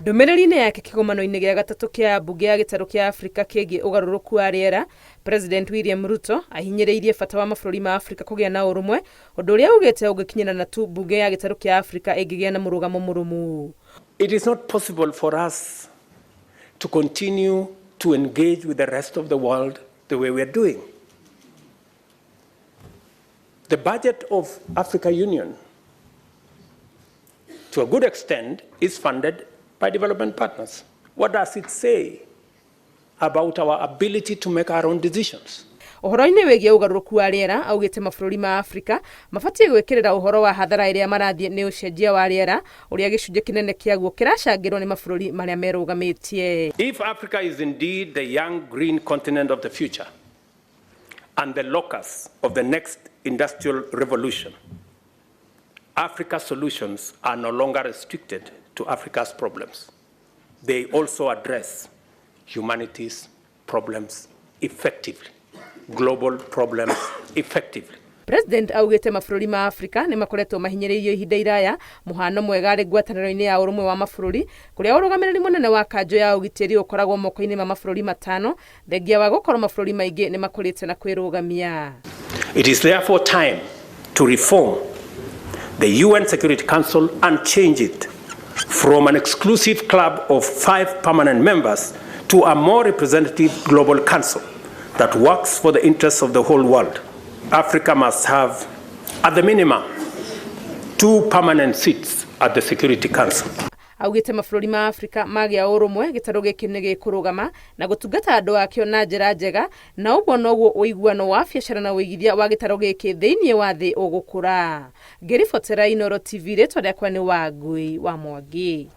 Ndũmĩrĩri-inĩ yake kĩgomano-inĩ gĩa gatatũ kĩa mbunge ya gĩtarũ kĩa Afrika kĩgiĩ ũgarũrũku wa rĩera, President William Ruto ahinyĩrĩirie bata wa mabũrũri ma Afrika kũgĩa na ũrũmwe, ũndũ ũrĩa augĩte ũngĩkinyĩrana tu mbunge ya gĩtarũ kĩa Afrika ĩngĩgĩa na mũrũgamo mũrũmu. It is not possible for us to continue to engage with the rest of the world the way we are doing. The budget of Africa Union, to a good extent, is funded by development partners. What does it say about our ability to make our own decisions? Ũhoro-inĩ wĩgiĩ ũgarũrũku wa rĩera, augĩte mabũrũri ma Afrika mabatiĩ gwĩkĩrĩra ũhoro wa hathara ĩrĩa marathiĩ nĩ ũcenjia wa rĩera, ũrĩa gĩcunjĩ kĩnene kĩaguo kĩracangĩrwo nĩ mabũrũri marĩa merũgamĩtie. If Africa is indeed the young green continent of the future and the locus of the next industrial revolution, Africa's solutions are no longer restricted to Africa's problems. They also address humanity's problems effectively, global problems effectively. President augĩte mabũrũri ma Afrika nĩ makoretwo mahinyĩrĩirio ihinda iraya, mũhano mwega arĩ ngwatanĩro-inĩ ya ũrũmwe wa mabũrũri, kũrĩa ũrũgamĩrĩri mũnene wa kanjũ ya ũgitĩri ũkoragwo moko-inĩ ma mabũrũri matano, thengia wa gũkorwo mabũrũri maingĩ nĩ makũrĩte na kwĩrũgamia. It is therefore time to reform the UN Security Council and change it from an exclusive club of 5 permanent members to a more representative global council that works for the interests of the whole world. Africa must have, at the minimum, 2 permanent seats at the Security Council. Augĩte mabũrũri ma Afrika magĩa ũrũmwe, gĩtarũ gĩkĩ nĩ gĩkũrũgama na gũtungata andũ akĩo na njĩra njega, na ũguo noguo ũiguano wa biacara na ũigithia wa gĩtarũ gĩkĩ thĩinĩ wa thĩ ũgũkũra. Ngĩribotera Inooro TV, rĩtwa rĩakwa nĩ Wangui wa Mwangi.